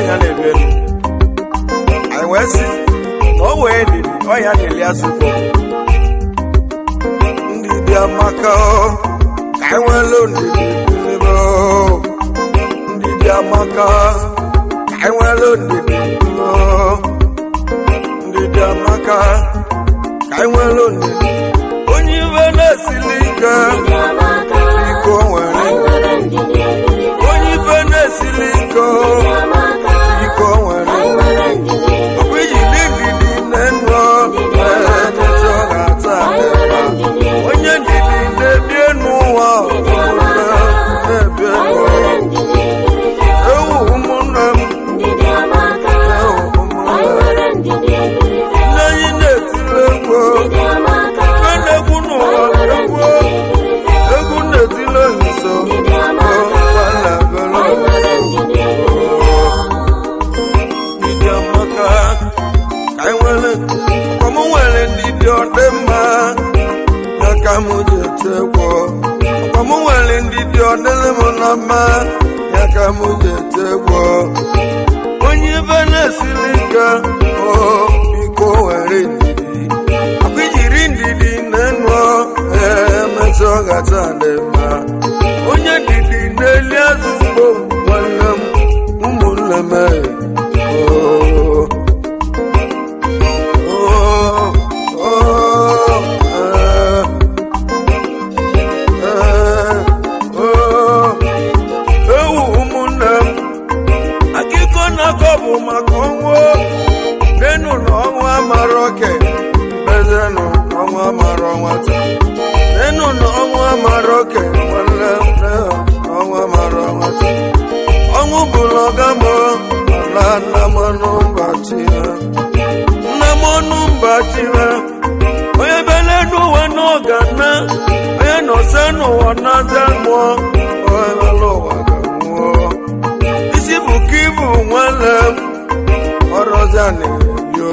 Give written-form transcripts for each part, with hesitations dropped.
Ọnya na-ebi elu anyị wee sị na o wee ndidi ọnya na-eli azụ ugbo. Ndidi amaka o, ka anyị nwere ndidi bilibe o. Ndidi amaka, ka anyị nwere ndidi bilibe o. Ndidi amaka, ka anyị nwere ndidi. Onye ibe na-esili ike, biko nwere. Onye ibe na-esili ike, biko nwere. Ọ bụ iji ndidi na-enu emecha ọ ga-ata adịba. Onye ndidi na-ebi n'ụwa, na-ebi elu. Ewu ụmụnne m, ewu ụmụnne m. Nne anyị na-etiri egwu, ife na-egwu n'ụwa, egwu egwu na-etiri nso. Ndidi amaka, ka anyị nwere. Ọkwa m nwere ndidi, ọ dị mma ya ka m ji ete egwu. Ọkwa m nwere ndidi, ọ dịrị m na mma ya ka m ji ete egwu. Onye ife na-esiri ike o, biko nwere ndidi. Akwa ijiri ndidi na-enu emechaa ọ gacha dị mma. Onye ndidi na-eli azụ ugbo, nwanne m, ụmụnne m. Oo, oo, oo, ee, ee, oo. Ewu ụmụnne m, akụkọ na-akọ bụ maka ọnwụ nenu na ọnwụ amara oke mezenụ, ọnwụ amara nwata nenu na ọnwụ amara oke. Nwanne m, nne, ọnwụ amara nwata. Ọnwụ bụrụ ọga m na nna m mba chi ha, nna m ọnụ mba chi ha. Onye bele n'ụwa n'ọga na onye nọse n'ụwa na-aza mmụọ, onye bele ụwa ga nwụọ. Isi bụ ka ibu, nwanne m, ọrọza na-eyo.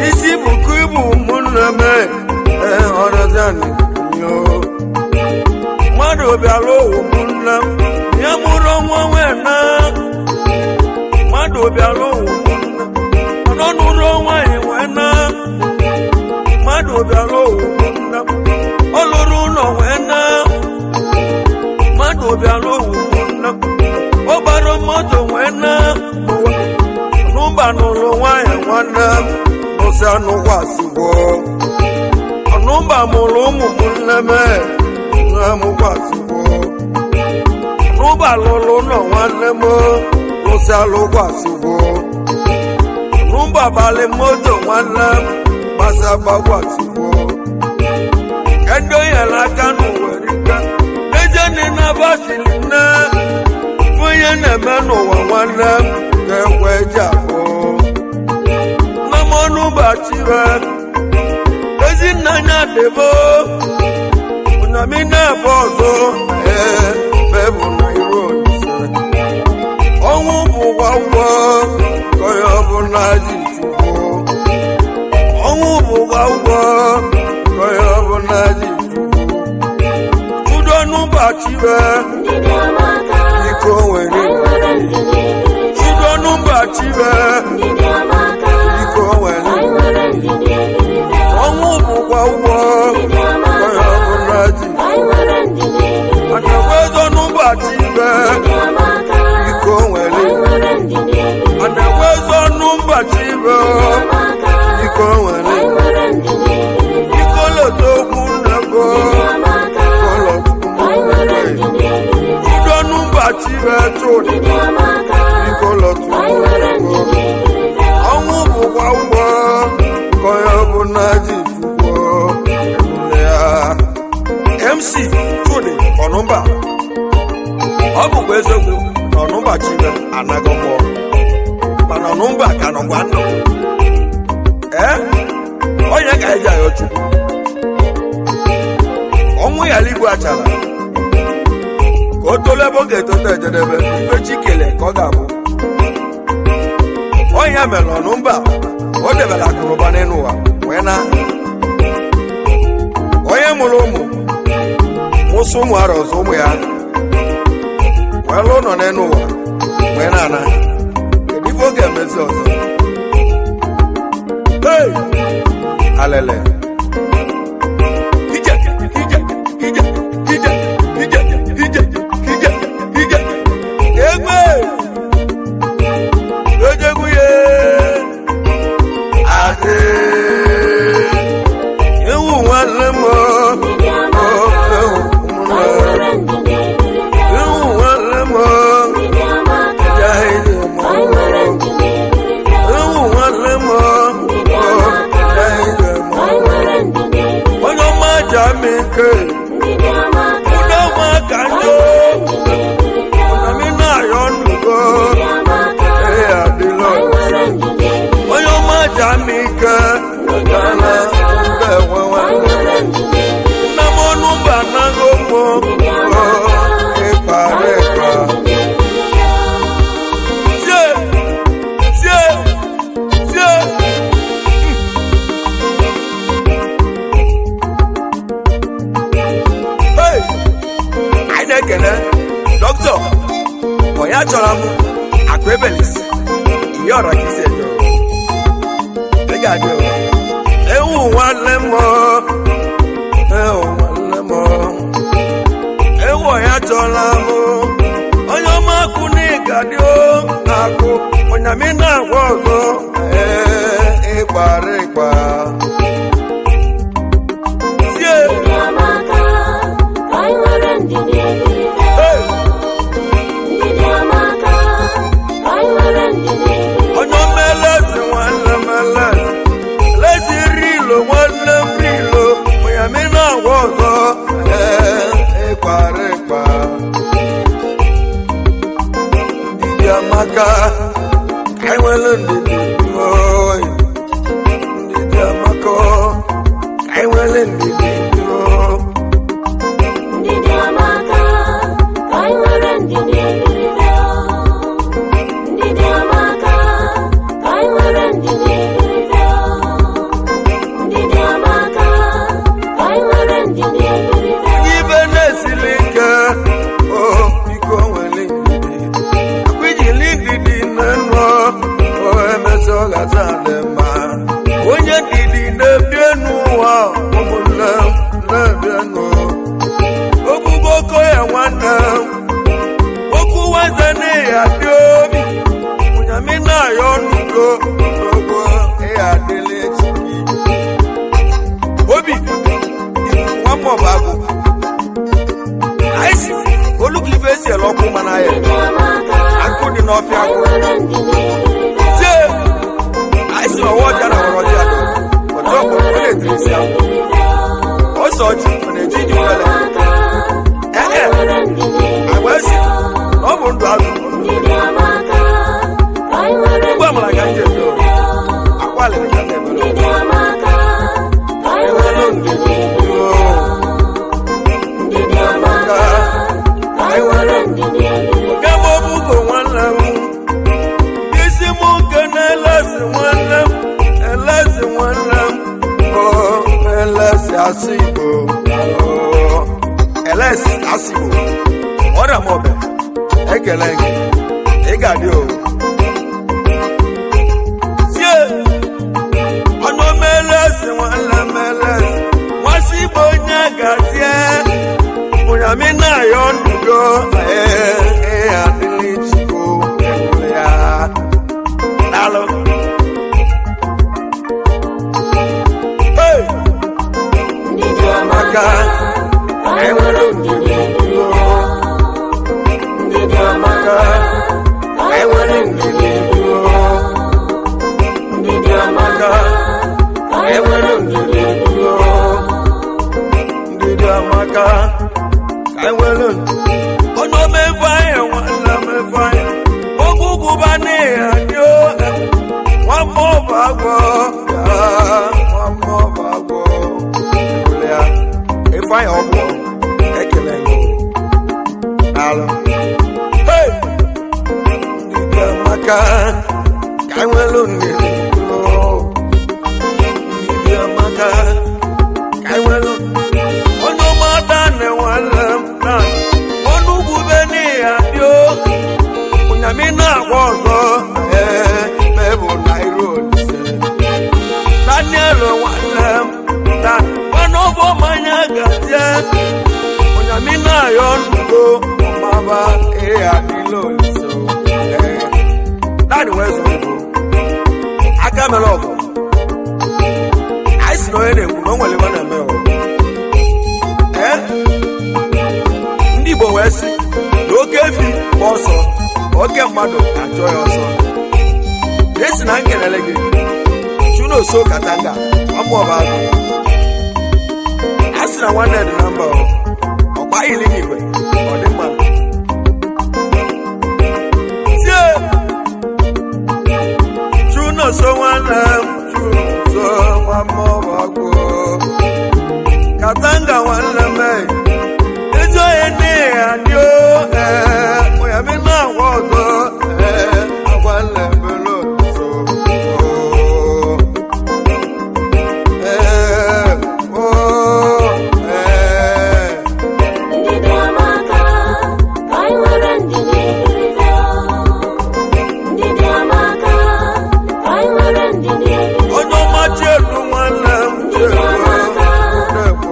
Isi bụ ka ibu, ụmụnne m, ee, ọrọza na-eyo. Mmadụ bịara ụwa, ụmụnne m, ya mụrụ nwa nwee na mmadụ bịara ụwa, ụmụnne m, ọ nụrụ nwaanyị nwee na mmadụ bịara ụwa, ụmụnne m, ọ lụrụ ụlọ nwee na mmadụ bịara ụwa, ụmụnne m, ọ gbara moto nwee na ụwa n'ụba nụrụ nwaanyị. Nwanne m, nụsị anụkwasịgbo ọnụmba mụrụ ụmụ m, nne m amụkwasịgbo n'ụba lụrụ ụlọ. Nwanne m, lụsị alụkwasịgbo n'ụba balị moto. Nwanne m, gbasa gbakwasịgbo kedu nyere aka n'ụwa rika ejeni na basili nne onye na-eme n'ụwa. Nwanne m, ka ekwe ji akpọ nna m ọnụ bachibe ezinna anya debo ụnyami na-ebe ọzọ. Ee, bebụ na iru olise ọnwụ bụkwa ụgwọ ka onye ọbụla ji chukwu. Ọnwụ bụkwa ụgwọ ka onye ọbụla ji chukwu. Chudonu bachibe, biko nwere. Chudonu bachibe, biko nwere. Ọnwụ bụkwa ụgwọ ka onye ọbụla ji. Ana-enwezonu bachibe, biko nwere. Ana-enwezonu bachibe, biko nwere. Ikolotokwu nnebo Chudonu bachibe chudi ikolotu. Ọnwụ bụkwa ụgwọ ka onye ọbụla ji chukwu ya. MC Chudi Ọnụmba, ọ bụkwa eziokwu na Ọnụmba chibe anaghị mmụọ, mana Ọnụmba ka nọkwa ndụ. Ee, onye ka eji ayọ Chukwu ọnwụ yara igwe achara ka o tolu ebe ọ ga-etoto ejedebe ife chi kele ka ọ ga-abụ. Onye mere Ọnụmba, o debere akụnụba n'elu ụwa wee na onye mụrụ ụmụ mụsụ ụmụ arọ ọzọ ụmụ ya wee lụọ ụlọ n'elu ụwa wee na-ana. Ife oge emezi ọzọ. Hey! Alele. Ije, ije, ije, ije, ije, ije, ije, ije. Egbe! Ejegwu ye! Adị! Ewu nwanne m o! Ndidi amaka, Ewu ka anyị nwere ndidi biri bịa. Ewu nwanne m o! Ndidi amaka, ka anyị nwere ndidi biri bịa. Ewu nwanne m o! Ndidi amaka, ka anyị nwere ndidi biri. Onye ọma ji ike. Ndidi amaka, Udo nwa ka ka njọ. anyị nwere ndidi biri bịa. Na mi na-ayọ nnugo. Ndidi amaka, Ee, adịla. ka anyị nwere ndidi biri. Onye ọma ji ama ike. Ndidi Gana amaka, mbe ka nwewe. anyị nwere ndidi biri. Nna m ọnụ mba anaghị mụ. Ndidi amaka, Ịkpa ka anyị ịkpa. nwere ndidi biri bịa. Tie! Tie! Tie! Hey! Anyị na-ekele dọkịta onye chọrọ m akụ ebelis ihe ọra ka isi eje ị ga-adị o. Ewu nwanne m o, ewu nwanne m o. Ewu onye chọrọ m onye ọma akụ na ịga dị o akụ onyami na-agwa ọzọ ee ịgbara ịgba tie. Ndidi amaka, ka anyị nwere ndidi biri bịa. Hey! Ndidi amaka, ka anyị nwere ndidi biri. Onye ọma elezi nwanne m elezi elezi rilo nwanne m rilo onyami na-agwa ọzọ ee ịgbara ịgba. Ndidi amaka, ka anyị nwere ndidi oyi. Ndidi amaka, ka anyị nwere ndidi oyi. Ndidi amaka, ka anyị nwere ndidi biri bịa. Ndidi amaka, ka anyị nwere ndidi biri bịa. Ndidi amaka, ka anyị nwere ndidi biri bịa. Ibe na-esili ike o biko nwere ndidi akwa ijili ndidi na-enụ o emesịa ọ ga-aza dị mma. Onye ndidi na-ebi n'ụwa ụmụnne m na-ebi nụ ogbugbo oko ya nwanne m okwu nwanze na ya dị obi ụnyamị na-ayọ n'udo n'ogo ya adịla echi obi nwa mmọbụ agụ anyị si olu ka ife esi ele ọkụ mana ya Ndidi amaka, akụ dị n'ọfịa ka anyị nwere ndidi biri bịa. tie anyị si ọwa ọja na wọrọ ọjị adọ ọjọ ọkụ ọ na-etiri isi ahụ Biri bịa. ọsọ ọjị ọ na-eji iji mfele Amaka, ka anyị nwere ndidi anyị wee si na ọ bụ ndụ azụ Ndidi amaka, ka anyị nwere Ugbu amara ka anyị ji ebi ndidi. akwa alịrị ka na-emere Ndidi amaka, ka anyị nwere ndidi. Ndidi amaka, ka anyị nwere ndidi. Kama ọbụgo nwanne m isi m nke na-elezi nwanne m elezi nwanne m o elezi asị Igbo o elezi asị Igbo ọrịa m ọbịa ekele gị ị ga-adị o tie ọnụ m elezi nwanne m elezi nwasị Igbo onye ga-tie ụnyamị na-ayọ ndugo ee ee adịla ichiko ya daalụ. Hey! Ndidi amaka, ka anyị nwere ndidi. Ndidi amaka, ka anyị nwere ndidi. Ndidi amaka, ka anyị nwere ndidi. Ndidi amaka, ka anyị nwere onye omefu anyị nwanne mefu anyị ogwugwuba n'ihi dị nwa mmụọ bụ agwọ ya nwa mmụọ bụ agwọ ya ifeanyị ọgwụ ekele gị daalụ. Hey! Ndidi amaka, ka anyị nwere ndidi. Ndidi amaka, ka anyị nwere onye ọmata na nwanne m na onugbu be n'ihi adị o ụnyamị na-agwa ọzọ ee. Chigozie onyami na-ayọ nnugo ọmaba ihe adịla oliso. Naanị wee zụrụ Igbo aka mere ọgụ. Anyị si na onye na-ekwu na o nwere ebe na-eme o. Ee, ndị Igbo wee sị na oke efi gba ọsọ, oke mmadụ achọ ya ọsọ. Esi na nkelele gị Chunoso Katanga ọmụọba agụ. A sị na nwanne dị na mba o. Ọkpa ili igwe ọ dị mma. Tie Chunoso nwanne m, Chunoso nwa mmụọ agụ, Katanga nwanne m, ezi onye nne ya dị o. Ee, onye mi na-agwa ọzọ. Ee, agwa nlebele ozo. Ee, o, ee. Ndidi amaka, ka anyị nwere ndidi biribe. Ndidi amaka, ka anyị nwere ndidi biribe. Onye ọma, Chiedu nwanne m. Ndidi Chiedu amaka,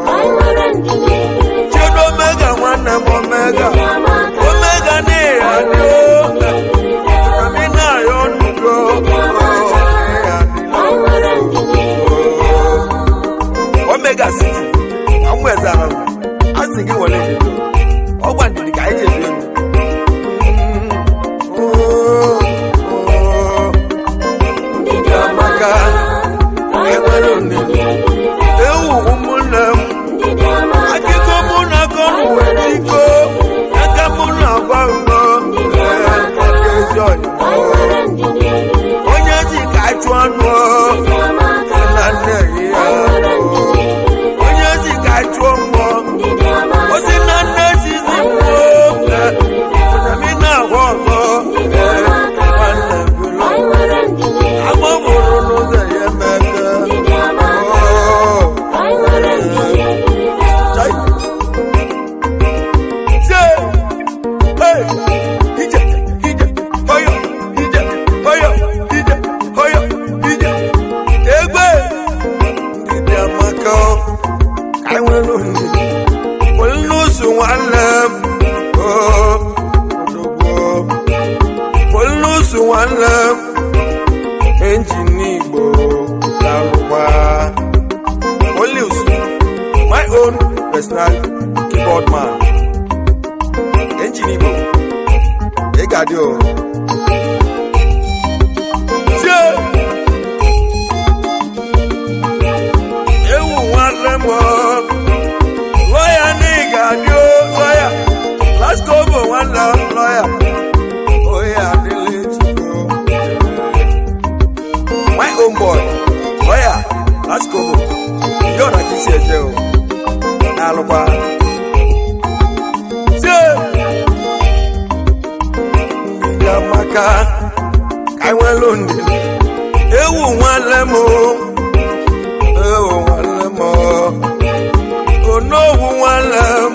ka anyị nwere ndidi biribe. Chiedu Omega nwanne m, Omega. Ndidi amaka, Omega n'ihi ka anyị adị nwere o ndidi biribe. Ami na-ayọ nnugo. Ndidi amaka, ka anyị nwere ndidi biribe. Omega City amụezara m, a sị gị were ndidi, ọgwa ndidi ka anyị ji ebi ndụ. Ndidi amaka, ka anyị nwere ndidi biribe. Ewu ụmụnne m. Ndidi amaka, Akụkọ mụ na akọ n'ụwa tiko aka mụ na agwa ngọ. ndidi amaka, Maka ezi ọyị ka anyị nwere ndidi biribe. onye ji ka achụ anụ Ndidi amaka, na nne ya. ka anyị nwere ndidi biribe. Onye ji ka achụọ mmụọ Ndidi amaka, osi na nne sizi mmụọ mi na-agwa ọzọ. ndidi amaka, Nwanne ka bụrụ anyị nwere ndidi. agba mụrụ n'ụzọ ya emeke. Ndidi amaka, ka anyị nwere ndidi biribe. Chai. Say, hey, ije, ije, hoyo, ije, hoyo, ije, hoyo, ije. Egbe, ndidi amaka o, ka anyị nwere ndidi. Polnusu nwanne m, o, odogwu. Polnusu nwanne m, engine Igbo na-arụkwa. Polius, my own personal keyboard man. Engine Igbo, ị ga-adị o. Tie! Ewu nwanne m o. Lawyer na ị ga-adị o, lawyer. Last bụ nwanne m, lawyer. Onye adịla ejiko. My own boy, lawyer, last kobo. Yóò na kí sí ẹjẹ o. Alụkwa. Tie! Ndidi amaka, ka anyị nwelu ndidi. Ewu nwanne m o. Ewu nwanne m o. Onowu nwanne m.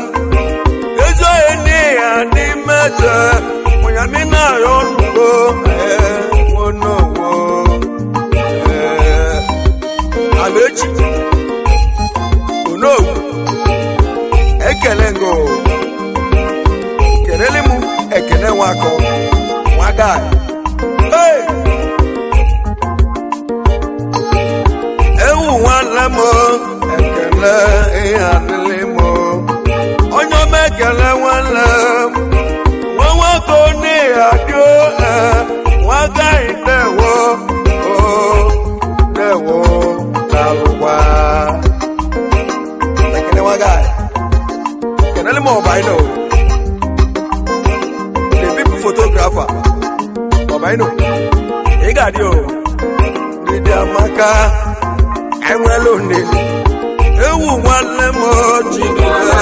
Ezi onye n'ihi adị mmeje. Onyami na-ayọ nnugo. Ee, onowu. Ee, Amechi. Onowu. Ekele ngo. Kelele m Ekene Nwakọ. Nwa guy. Hey! Ewu nwanne m, ekele ihe adịlị m. Onye ọma, ekele nwanne m. Nwa nwoke n'ihi adị o, nwa gaghị ndewo o, ndewo na-alụkwa. Ekele nwa guy. Kelele m Ọbaino. The people photographer. Ọbaino. Ị ga-adị o. Ndidi amaka. Enwelu ndidi. Ewu nwanne m o, Ndidi amaka,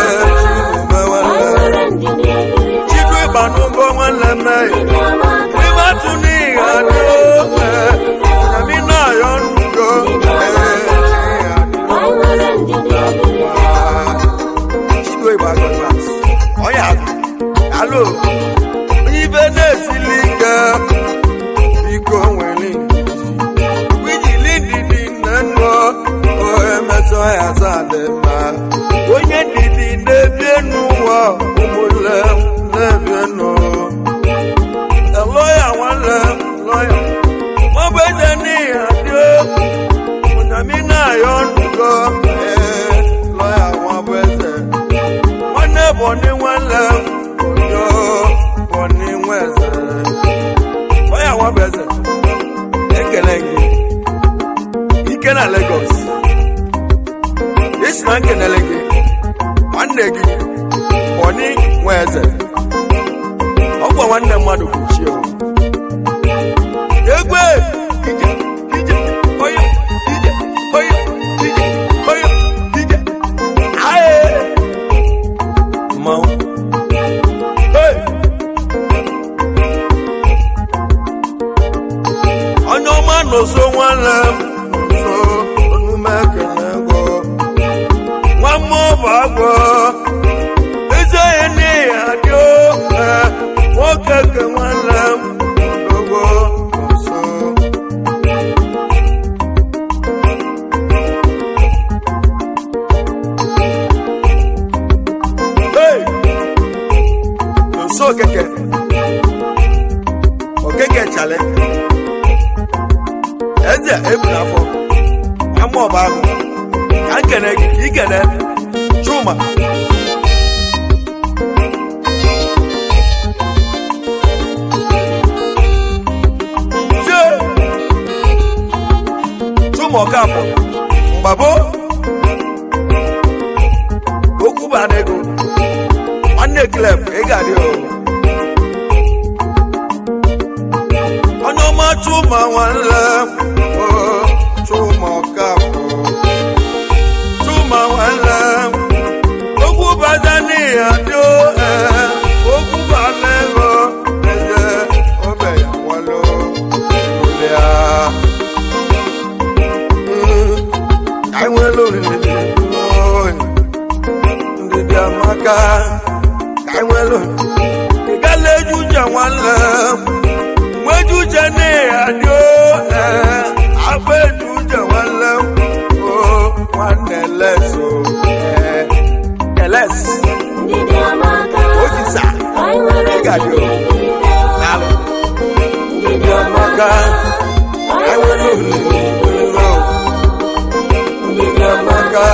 Chibume ka anyị nwanne m. nwere ndidi biribe. Chidu ịbanugo nwanne m. Ndidi amaka, Ịbatụ n'ihi adị o. Onyami na-ayọ nnugo. ndidi amaka, ka anyị nwere ndidi biribe. Chidu ịbago class. Ọya alo. Onye ibe na-esili ike. Biko nwere ndidi. Ijili ndidi nne nnụọ. O emetọ ya taa dị mma. Onye ndidi. Bọni nwanne m, oyo Bọni nweze, onye nwa bụ eze, ekele gị ike na Lagos. Isi na nkenele gị nwanne gị Bọni nweze, ọgwa nwanne mmadụ bụ chi o. Egwe ije ije oyo ije oyo ije oyo ije aye mmanwụ. Hey! Onye ọma nọso nwanne m nso onume ekele go nwa mmụọ bụ agwọ eze onye n'ihi adị o nwoke ke nwanne m odogo nso. Hey! Nso okeke okeke chale eze ebu n'afọ ama ọba ahụ ka nkene gị ka ikene Chuma. Jee! Chuma Ọkafọ mgbabo okwu bụ ego nwanne Clef, ị ga-adị o. Onye ọma Chuma nwanne m, o Chuma Ọkafọ, Chuma nwanne m, okwu baza n'ihi adị o okwu bala ego eze obe ya nwalo ya. Anyị nwere oriri ndidi amaka ka anyị nwere. Ị gala eju uche nwanne m, nweju uche n'ihi adị o akpa eju uche nwanne m o nwanne leso eles. Ndidi amaka, Otisa, ka anyị nwere ị ga-adị o. ndidi ebiribe. Daalụ. Ndidi amaka, ka anyị nwere ndidi ebiribe. Ndidi amaka,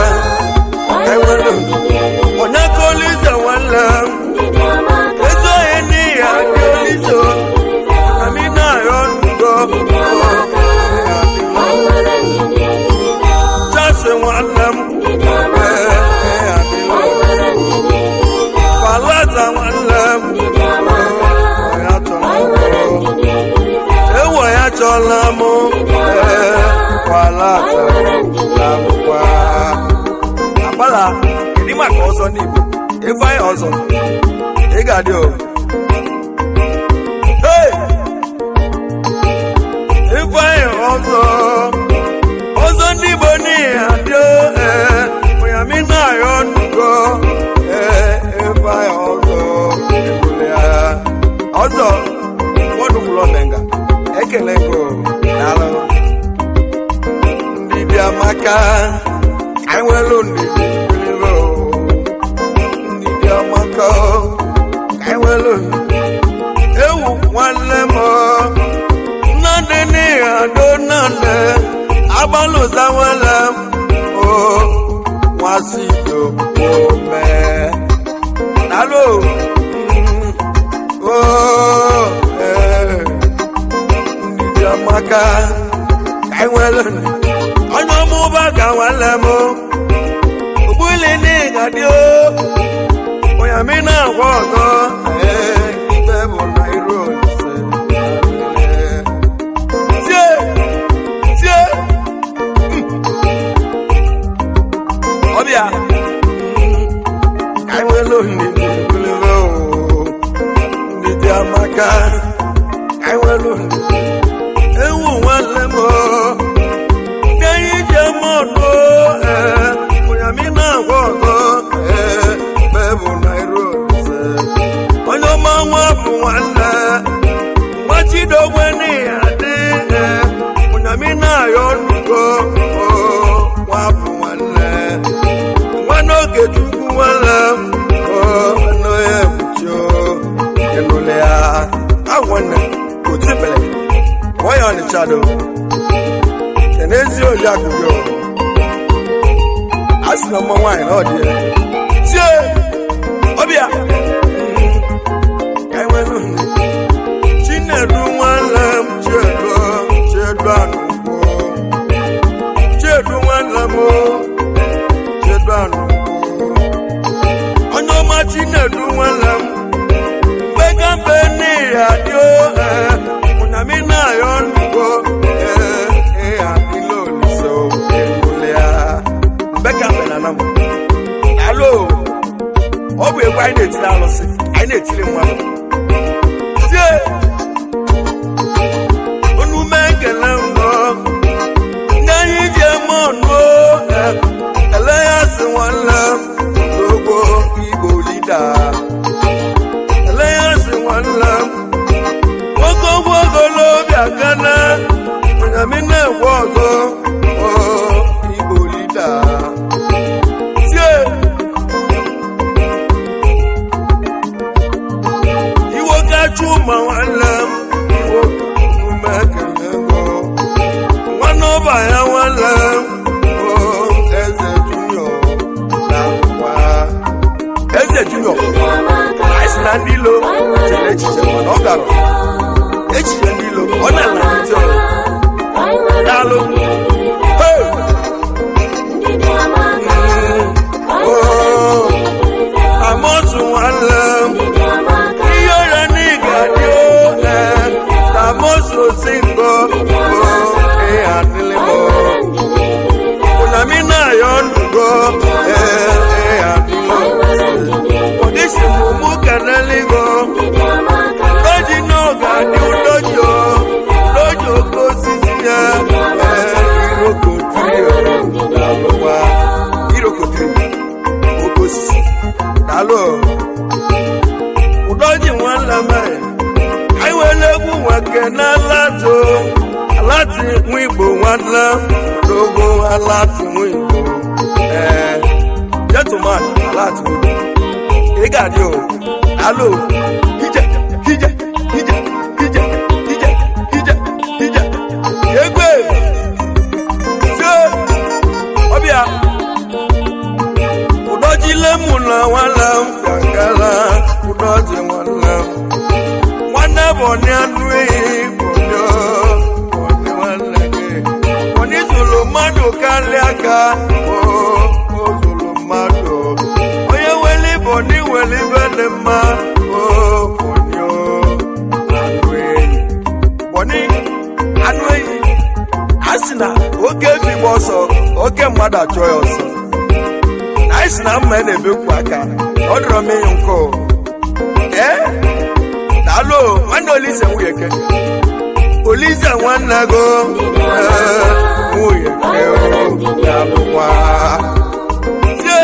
ka anyị nwere ndidi ebiribe. Onye ka Olise nwanne m, Ndidi amaka, ezi onye n'ihi ka anyị adị nwere Olise ndidi ebiribe. na mi na-arịọ ndugo. Ndidi amaka, ka anyị nwere ndidi ebiribe. Chasị nwanne m, Ndidi amaka, ee, ka anyị nwere ndidi ebiribe. Palata nwanne m, Ndidi amaka, ya ka chọrọ anyị nwere ndidi ebiribe. ewo ya chọla m, ee, palata Anyị nwere ndidi labụkwa agbala. Kedu maka ọzọ n'Igbo ifeanyị ọzọ ị ga-adị o. Hey! Ifeanyị ọzọ, ọzọ ndị Igbo n'ihi adị o ee na-arịọ nnugo ee ifeanyị ọzọ ebule ya ọzọ ọdụkwụlọ menga ekele go. Daalụ. Ndidi amaka, anyị nwere ndidi bilibe o. Ndidi amaka, anyị nwere ewu nwanne m o. Nnadị n'ihi ado nnadị agbalụza nwanne m o nwasị ome. Daalụ o. Ee, ndidi amaka, ka anyị nwere onye ọmụba ka nwanne m ogbuli n'ịga dị o onye mi na-agwa ọzọ ee ikpe bụ na iru olise tie tie ọbịa ka anyị nwere ndidi ogologo o ndidi amaka, ka anyị nwere ndidi ewu nwanne m o ndị anyị ji eme ọnụ ee onye mi na-agwa ọzọ ee mebụ na iru olise onye ọma nwa bụ nwanne nwachidogwe n'ihi adị ee onye mi na-ayọ nnugo o nwa bụ nwanne nwa n'oge chukwu nwanne m o nwanne onye ekpuchi o ịnụle ya agwanne otibele onye ọnịcha do n'ezi oriakụ gị o a sị na mma nwaanyị na ọ dị ya tie ọbịa. Chinedu nwanne m mbekambe n'ihi adị o. Ụnyamị na-ayọ nnukwu ee adịla olise egbulia mbekambe na anam. Alo, ọ bụ egwu anyị na-etiri alụsị, anyị na-etiri mmadụ tie onume ekele mbọ ndị anyị ji eme ọnụ. Ele ya si nwanne m n'ogbo Igbo lida, ele ya si nwanne m nwoke ogologo akana onyami na-egwe ọzọ o Igbo lida tie iwo kachu ma nwanne m iwo ume ekele go nwanne ọba ya nwanne m o Eze Junior na nkwa Eze Junior. Anyị sị na ndị ilo chere echiche mana ọ gara echiche ndị ilo ọ na-ala ntị ọrụ. Daalụ. Hey! Oh, Amosu nwanne m ihe ọrịa n'ịga dị o. Amosu si ngo o ihe adịlị m ụnami na-ayọ ndụgo ee ihe adịlị ụdịsi m mụ keneligo doji n'oge adị udojo dojo oke osisi ya. Ee, irokotiri daalụkwa, irokotiri oke osisi, daalụ udoji nwanne m. Anyị were egwu nwoke na alatụ alati nwa Igbo nwanne dogo alati nwa Igbo. Ee, gentleman alati nwa Igbo, ị ga-adị o. Alo, ije ije ije ije ije ije ije egwe tie ọbịa ụdọji lemu na nwanne m gagala ụdọji nwanne m nwanne bụ ọnị anụ ehi bọnị bọnị nwanne gị bọnị zụrụ mmadụ karịa ka o o zụrụ mmadụ onye nwere bọnị nwere ibe dị mma o bọnị o anụ ehi bọnị anụ ehi. A sị na oke efi gba ọsọ, oke mmadụ achọ ya ọsọ. Na anyị sị na mma na-ebekwu aka na ọ dịrọ m ịnyụ nkụ. Ee, daalụ nwanne Olise nwunye ke Olise nwanne go. Ee, nwunye ke o daalụkwa tie.